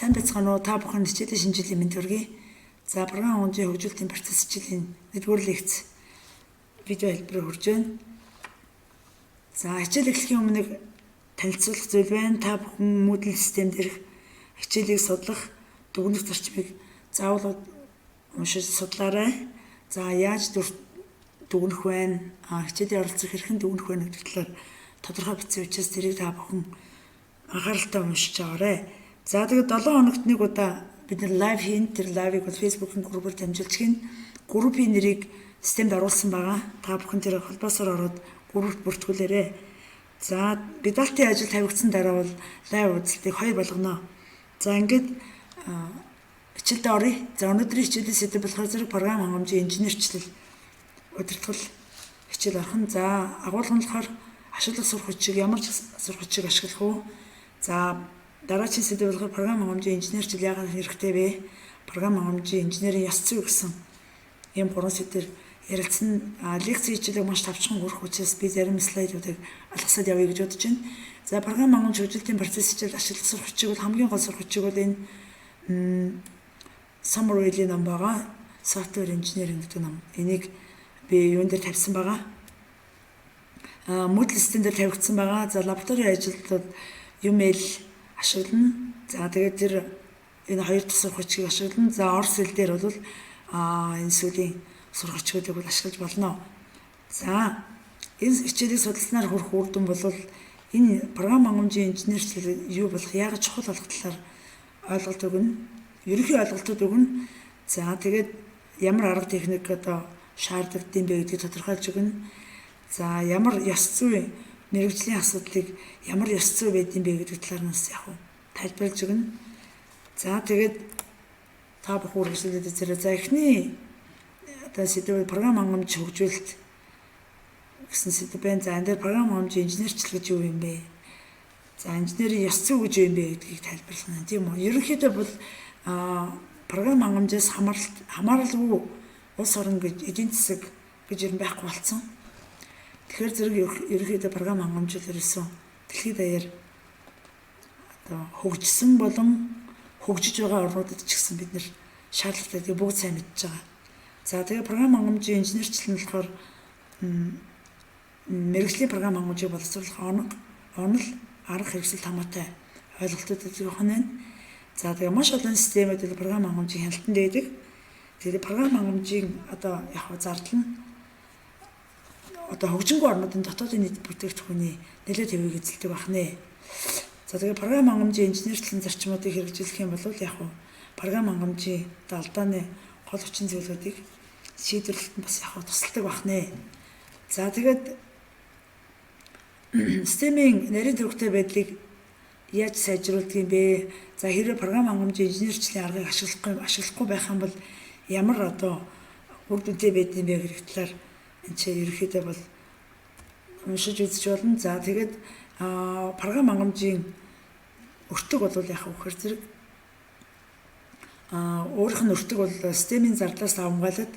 Сайн байцгаана уу? Та бүхэн хичээлийн шинэ жилийн мэнд хүргэе. За, програм хангамжийн хөгжүүлэлтийн процесс хичээлийн 1-р лекц видео хэлбэрээр хүрж байна. За, хичээл эхлэхийн өмнө нэг танилцуулах зүйл байна. Та бүхэн Moodle систем дээрх хичээлийг судлах, дүгнэх зарчмыг заавал уншиж судлаарай. За, яаж дүгнэх байна? Хичээлийн оролцох хэрхэн дүгнэх вэ гэдэг талаар тодорхой бичсэн учраас тэрийг та бүхэн анхааралтай уншиж аваарай. За, тэгээд 7 хоногт нэг удаа бид нар live хийн. Тэр live ыг бол Facebook-ын группээр дамжуулж хийн. Группийн нэрийг системд оруулсан байгаа. Та бүхэн тэр холбоосоор ороод группт бүртгүүлээрэй. За, Бидалтын ажил тавигдсан дараа бол live уулзалтыг хоёр болгоно. За, ингээд хичээлдээ оръё. За, өнөөдрийн хичээлийн сэдэв болохоор зэрэг програм хангамжийн инженерчлэл, удирдгал хичээл орох нь. За, агуулга нь болохоор ашиглах сурах хүчийг, ямар ч сурах хүчийг ашиглах уу? За, дараагийн сэдэв болохоор програм хангамжийн инженерчил яагаад хэрэгтэй вэ? Програм хангамжийн инженерийн ёс зүй гэсэн ийм гурван сэдвээр ярилцсан. Лекцийн хичээлийг маш товчхон хүрэх учраас би зарим слайдуудыг алгасаад явъя гэж бодож байна. За, програм хангамж хөгжүүлэлтийн процесс хичээл ашиглах сурах хүчийг бол хамгийн гол сурах хүчийг бол энэ Somerville ном байгаа. Software Engineering гэдэг ном. Энийг би юун дээр тавьсан байгаа. Moodle систем дээр тавигдсан байгаа. За, лабораторийн ажилд UML ашиглана. За, тэгээд тэр энэ хоёр дахь сурах хүчийг ашиглана. За, орос хэл дээр бол энэ сүүлийн сурах хүчүүдийг бол ашиглаж болно. За, энэ хичээлийг судалснаар хүрэх үр дүн бол энэ програм хангамжийн инженерчлэл юу болох, яагаад чухал болох талаар ойлголт өгнө. Ерөнхий ойлголтууд өгнө. За, тэгээд ямар арга техник одоо шаардлагатай бэ гэдгийг тодорхойлж өгнө. За, ямар ёс зүй, мэргэжлийн асуудлыг ямар ёс зүй байд юм бэ гэдэг талаар нь бас яг тайлбарлаж өгнө. За, тэгээд та бүхэн үргэлжлүүлээд үзээрэй. За, эхний одоо сэдэв програм хангамж хөгжүүлэлт гэсэн сэдэв байна. За, энэ дээр програм хангамжийн инженерчлэл гэж юу юм бэ? За, инженерийн ёс зүй гэж юу юм бэ гэдгийг тайлбарлах нь, тийм үү? Ерөнхийдөө бол програм хангамжаас хамааралгүй улс орон гэж, эдийн засаг гэж ер нь байхгүй болсон. Тэгэхээр зэрэг ерөнхийдөө програм хангамж бол ерөөсөн дэлхийд даяар одоо хөгжсөн болон хөгжиж байгаа орнуудад ч гэсэн бид нар шаардлагатай, бүгд сайн мэдж байгаа. За, тэгээ програм хангамжийн инженерчлэл нь болохоор мэргэжлийн програм хангамжийг боловсруулах онол, арга хэрэгсэл хамаатай ойлголтууд өгөх нь байна. За, тэгээ маш олон системүүд програм хангамжийн хяналтанд байдаг. Тэгээ програм хангамжийн одоо яг зардал нь одоо хөгжингүй орнуудын дотоодын нийт бүтээгдэхүүний нэлээд хэвийг эзэлдэг байх нэ. За, тэгээ програм хангамжийн инженерчлэн зарчмуудыг хэрэгжүүлэх юм бол яг програм хангамжийн одоо алдааны гол хүчин зүйлүүдийг шийдвэрлэлт нь бас яг тусалдаг байх нэ. За, тэгээд системийн нарийн төвөгтэй байдлыг яаж сайжруулдаг юм бэ? За, хэрвээ програм хангамжийн инженерчлийн аргыг ашиглахгүй байх юм бол ямар одоо үр дүнтэй байд юм бэ гэдэг талаар энэ чинь ерөнхийдөө бол уншиж үзэж болно. За, тэгээд програм хангамжийн өртөг бол яг үхээр зэрэг өөрийнх нь өртөг бол системийн зардлаас давамгайлаад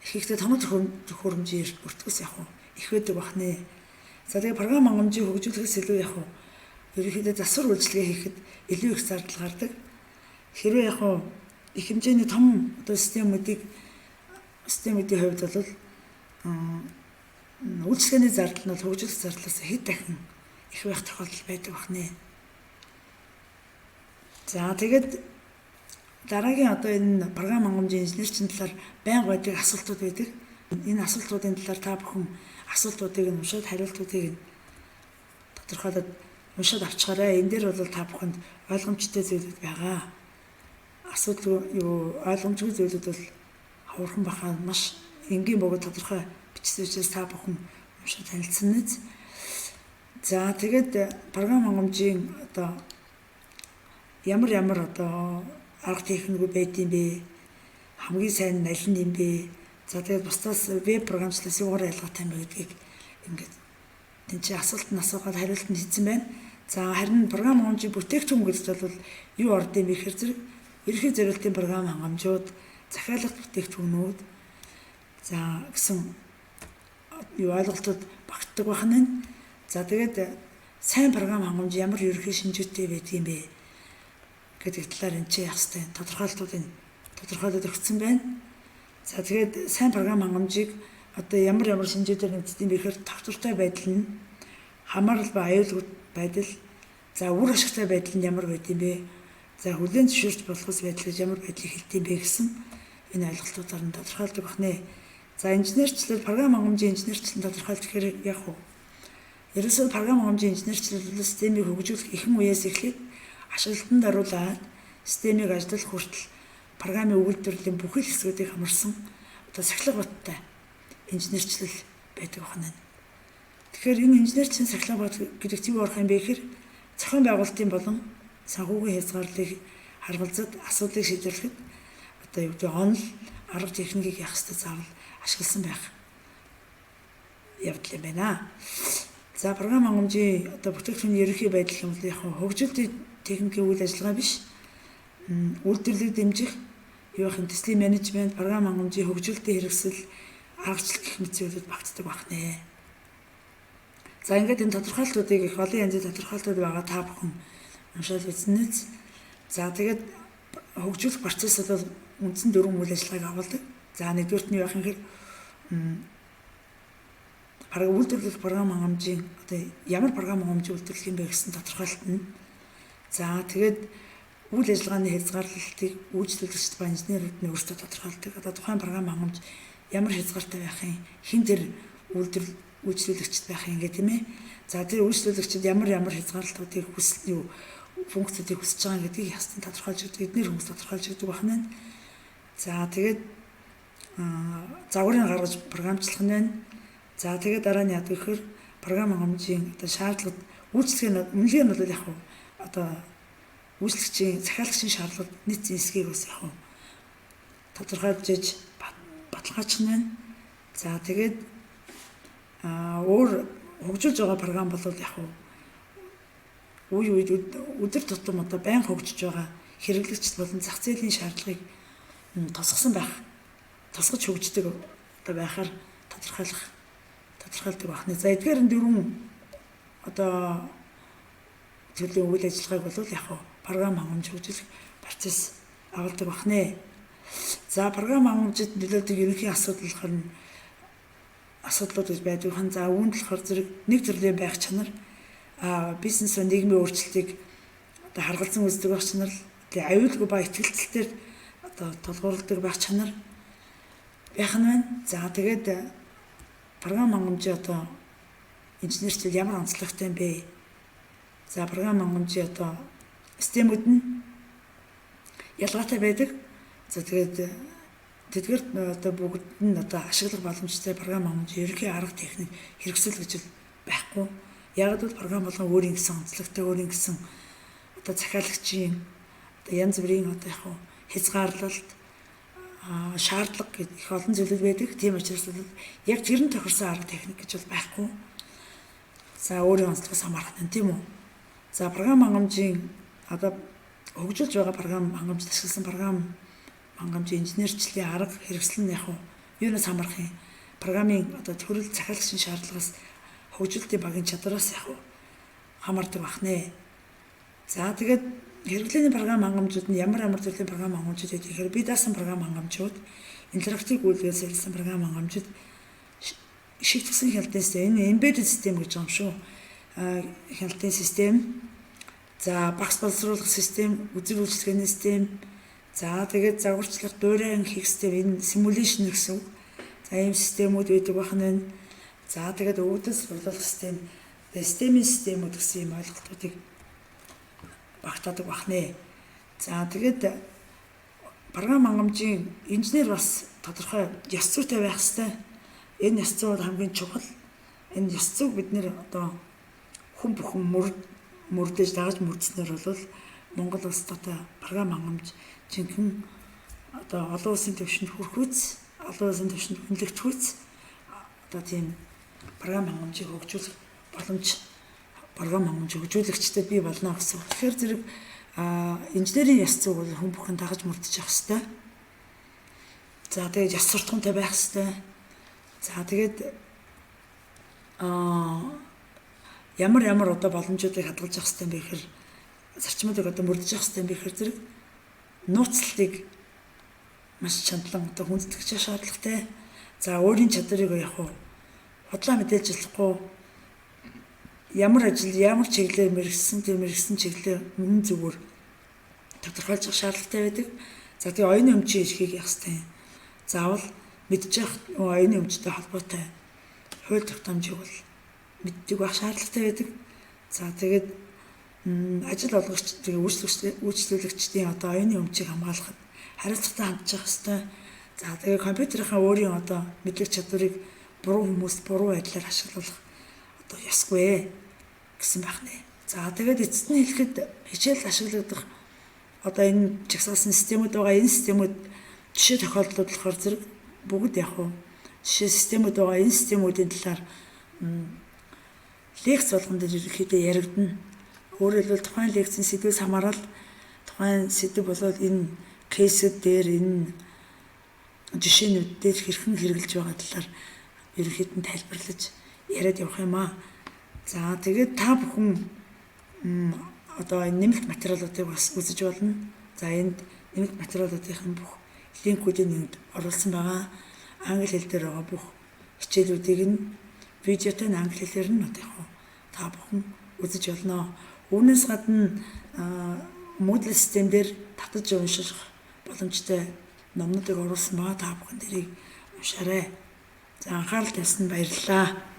их ихтэй тоног төхөөрөмжийн өртгөөс яг их байдаг бах нэ. За, тэгээ програм хангамжийг хөгжүүлэхээс илүү яг ерөнхийдөө засвар үйлчилгээ хийхэд илүү их зардал гардаг. Хэрвээ яг их хэмжээний том одоо системүүдийн хувьд бол үйлчилгээний зардал нь бол хөгжүүлэх зардлаас хэд дахин их байх тохиолдол байдаг бах нэ. За, тэгээд дараагийн одоо энэ програм хангамжийн инженерчин талаар байнга байдаг асуултууд байдаг. Энэ асуултуудын талаар та бүхэн асуултуудыг нь уншаад, хариултуудыг нь тодорхойлоод уншаад авчгаарай. Энэ дээр бол та бүхэнд ойлгомжтой зүйлүүд байгаа. Асуудал юу, ойлгомжгүй зүйлүүд бол хавархан бахаа, маш энгийн бөгөөд тодорхой бичсэн учраас та бүхэн уншаад танилцсан нэз. За, тэгээд програм хангамжийн одоо ямар ямар одоо арга техникүүд байд юм бэ? Хамгийн сайн нь аль нь юм бэ? За, тэгээд бусдаас веб програмчлалаас юугаар ялгаатай юм бэ гэдгийг ингээд энэ чи асуулт нь асуугаад хариулт нь хийсэн байна. За, харин програм хангамжийн бүтээгдэхүүн гэдэгт бол юу орд юм бэ гэхээр зэрэг ерөнхий зориултын програм хангамжууд, захиалгат бүтээгдэхүүнүүд за гэсэн юу ойлголтууд багтдаг байх нь. За, тэгээд сайн програм хангамж ямар ерөнхий шинжүүдтэй байдаг юм бэ? гэдэг талаар энэ чи яах хэвтэй тодорхойлолтуудын тодорхойлоод өгсөн байна. За, тэгээд сайн програм хангамжийг одоо ямар ямар шинжүүдээр нэгддэг юм бэ гэхээр тогтвортой байдал нь, хамаарал ба аюулгүй байдал, за, үр ашигтай байдал нь ямар байд юм бэ? За, хүлээн зөвшөөрч болох ус байдал гэж ямар байдлыг хэлдэг юм бэ гэсэн энэ ойлголтуудаар нь тодорхойлдог байна. За, инженерчлэл, програм хангамжийн инженерчлэл тодорхойлох гэхээр яг уу ерөөсөө програм хангамжийн инженерчлэл бол системийг хөгжүүлэх ихэнх үеэс эхлээд ашиглалтанд оруулаад системийг ажиллах хүртэл програмын үйлдвэрлэлийн бүхэл хэсгүүдийг хамарсан одоо сахилга баттай инженерчлэл байдаг байна. Тэгэхээр энэ инженерчлийн сахилга бат гэдэг юу орох юм бэ гэхээр зохион байгуулалтын болон санхүүгийн хязгаарлалыг харгалзаад асуудлыг шийдвэрлэхэд одоо юу гэдэг онол арга техникийг явах хэрэгтэй заавал ашигласан байх явдал юм байна. За, програм хангамжийн одоо бүтээгдэхүүний ерөнхий байдал юм бол яг хөгжүүлэлтийн техникийн үйл ажиллагаа биш. Үйлдвэрлэлийг дэмжих юу юм, төслийн менежмент, програм хангамжийн хөгжүүлэлтийн хэрэгсэл, аргачлал гэх мэт зүйлүүд багтдаг байна. За, ингээд энэ тодорхойлолтуудыг, их олон янзын тодорхойлолтууд байгаа, та бүхэн уншаад үзнэ. За, тэгээд хөгжүүлэх процесс бол үндсэн дөрвөн үйл ажиллагааг агуулдаг. За, нэгдүгээрт нь юу юм гэхээр бараг үйлдвэрлэх програм хангамжийн одоо ямар програм хангамж үйлдвэрлэх юм бэ гэсэн тодорхойлолт нь. За, тэгээд үйл ажиллагааны хязгаарлалтыг үйлчлүүлэгчид ба инженерүүд нь өөрсдөө тодорхойлдог. Одоо тухайн програм хангамж ямар хязгаартай байх юм, хэн тэр үйлдвэрлэл үйлчлүүлэгчд байх юм гэх тийм ээ. За, тэр үйлчлүүлэгчид ямар ямар хязгаарлалтуудыг хүсэл юу функцүүдийг хүсэж байгаа гэдгийг ястан тодорхойлж өгдөг. Эднэр хүмүүс тодорхойлж өгдөг байна. За, тэгээд загварын гаргаж програмчлах нь байна. За, тэгээд дараа нь яадаг гэхээр програм хангамжийн одоо шаардлагад үйлчлэгээ үнэлгээ нь бол яг одоо үйлчлэгчийн, захиалагчийн шаардлагад нийт эсгийг бас яг тодорхойлж иж баталгаачих нь байна. За, тэгээд өөр хөгжүүлж байгаа програм бол яг үе үед өдөр тутам одоо байнга хөгжиж байгаа хэрэглэгчд болон зах зээлийн шаардлагыг тусгасан байх, тусгаж хөгждөг одоо байхаар тодорхойлдог байна. За, эдгээр нь дөрвөн одоо төрлийн үйл ажиллагааг бол яг програм хангамж хөгжүүлэх процесс агуулдаг байна. За, програм хангамжид нөлөөлдөг ерөнхий асуудал болохоор асуудлууд гэж байдаг. За, үүнд болохоор зэрэг нэг төрлийн байх чанар, бизнес ба нийгмийн өөрчлөлтийг одоо харгалзан үздэг байх чанар, тэгээ аюулгүй ба итгэлцэлтээр одоо тулгуурладаг байх чанар байх нь байна. За, тэгээд програм хангамжийн одоо инженерчил ямар онцлогтой юм бэ? За, програм хангамжийн одоо системүүд нь ялгаатай байдаг. За, тэгээд тэдгээр одоо бүгд нь одоо ашиглах боломжтой програм хангамжийн ерөнхий арга техник хэрэгсэл гэж байхгүй. Яг бол програм болгон өөрийн гэсэн онцлогтой, өөрийн гэсэн одоо захиалагчийн одоо янз бүрийн одоо яг хязгаарлалт, шаардлага гэх их олон зүйлүүд байдаг. Тийм учраас бол яг тэр нь тохирсон арга техник гэж бол байхгүй. За, өөрийн онцлогоос хамаарах нь, тийм үү? За, програм хангамжийн одоо хөгжүүлж байгаа програм хангамж ашигласан програм хангамжийн инженерчлийн арга хэрэгсэл нь яг юунаас хамаарах юм? Програмын одоо төрөл, захиалагчийн шаардлагаас, хөгжүүлэлтийн багийн чадвараас яг хамаардаг бахнэ. За, тэгээд хэрэглээний програм хангамжууд нь ямар ямар төрлийн програм хангамжууд гэдэг гэхээр бие даасан програм хангамжууд, интерактив үйлдвэрлэл сэлсэн програм хангамжууд, шигтгэсэн хяналтын систем, энэ embedded систем гэж байгаа юм шүү. Хяналтын систем, за, багц боловсруулах систем, үзэл үйлчилгээний систем, за, тэгээд загварчлах, дуурайн хийх систем, энэ simulation гэсэн үг. За, ийм системүүд байдаг байх нь. За, тэгээд өвдөс борлуулах систем, системийн системүүд гэсэн ийм ойлголтуудыг багтаадаг бахнэ. За, тэгээд програм хангамжийн инженер бас тодорхой ёс зүйтэй байх ёстой. Энэ ёс зүй бол хамгийн чухал. Энэ ёс зүйг бид нэр одоо хүн бүхэн мөрдөж дагаж мөрдснээр бол Монгол улсад одоо програм хангамж жинхэнэ одоо олон улсын түвшинд хүрэхүйц, олон улсын түвшинд хүнлэгдэхүйц одоо тийм програм хангамжийг хөгжүүлэх боломж, програм хангамж хөгжүүлэгчдэд бий болно гэсэн. Тэгэхээр зэрэг инженерийн ёс зүйг бол хүн бүхэн дагаж мөрдөж явах ёстой. За, тэгээд ёс суртахуунтай байх ёстой. За, тэгээд ямар ямар одоо боломжуудыг хадгалж явах ёстой юм бэ гэхээр зарчмуудыг одоо мөрдөж явах хэрэгтэй юм бэ гэхээр зэрэг нууцлалыг маш чандлан одоо хүндэтгэж шаардлагатай. За өөрийн чадварыг яг уу худлаа мэдээлж болохгүй, ямар ажил ямар чиглэлээр мэргэсэн, тэр мэргэсэн чиглэлээ үнэн зүгээр тодорхойлж явах шаардлагатай байдаг. За тэгээ оюуны өмчийн эрхийг явах хэрэгтэй. Заавал мэдчих оюуны өмчтэй холбоотой хууль тогтоомжийг бол мэддэг байх шаардлагатай байдаг. За тэгээд ажил олгогч тэгээ үйлчлүүлэгчдийн одоо оюуны өмчийг хамгаалахад хариуцлагатай хандчих ёстой. За тэгээ компьютерийнхаа өөрийн одоо мэдлэг чадварыг буруу хүмүүст буруу байдлаар ашиглах одоо ёсгүй гэсэн байх нэ. За тэгээд эцэст нь хэлэхэд хичээл ашиглагдах одоо энэ жагсаалсан системүүд байгаа. Энэ системүүд жишээ тохиолдлууд болохоор зэрэг бүгд яг уу жишээ системүүд байгаа. Энэ системүүдийн талаар лекц болгон дээр ерөнхийдөө яригдана. Өөрөөр хэлбэл тухайн лекцийн сэдвээс хамаарал тухайн сэдэв болоод энэ case үүд дээр, энэ жишээнүүд дээр хэрхэн хэрэглэж байгаа талаар ерөнхийд нь тайлбарлаж яриад явах юм аа. За тэгээд та бүхэн одоо энэ нэмэлт материалуудыг бас үзэж болно. За энд нэмэлт материалуудын бүх link үүдийг энд оруулсан байгаа. Англи хэл дээр байгаа бүх хичээлүүдийг нь видеотой нь англи хэлээр нь одоо яг та бүхэн үзэж болно. Үүнээс гадна Moodle систем дээр татаж унших боломжтой номнуудыг оруулсан байгаа. Та бүхэн тэрийг уншаарай. За анхаарал тавьсанд баярлалаа.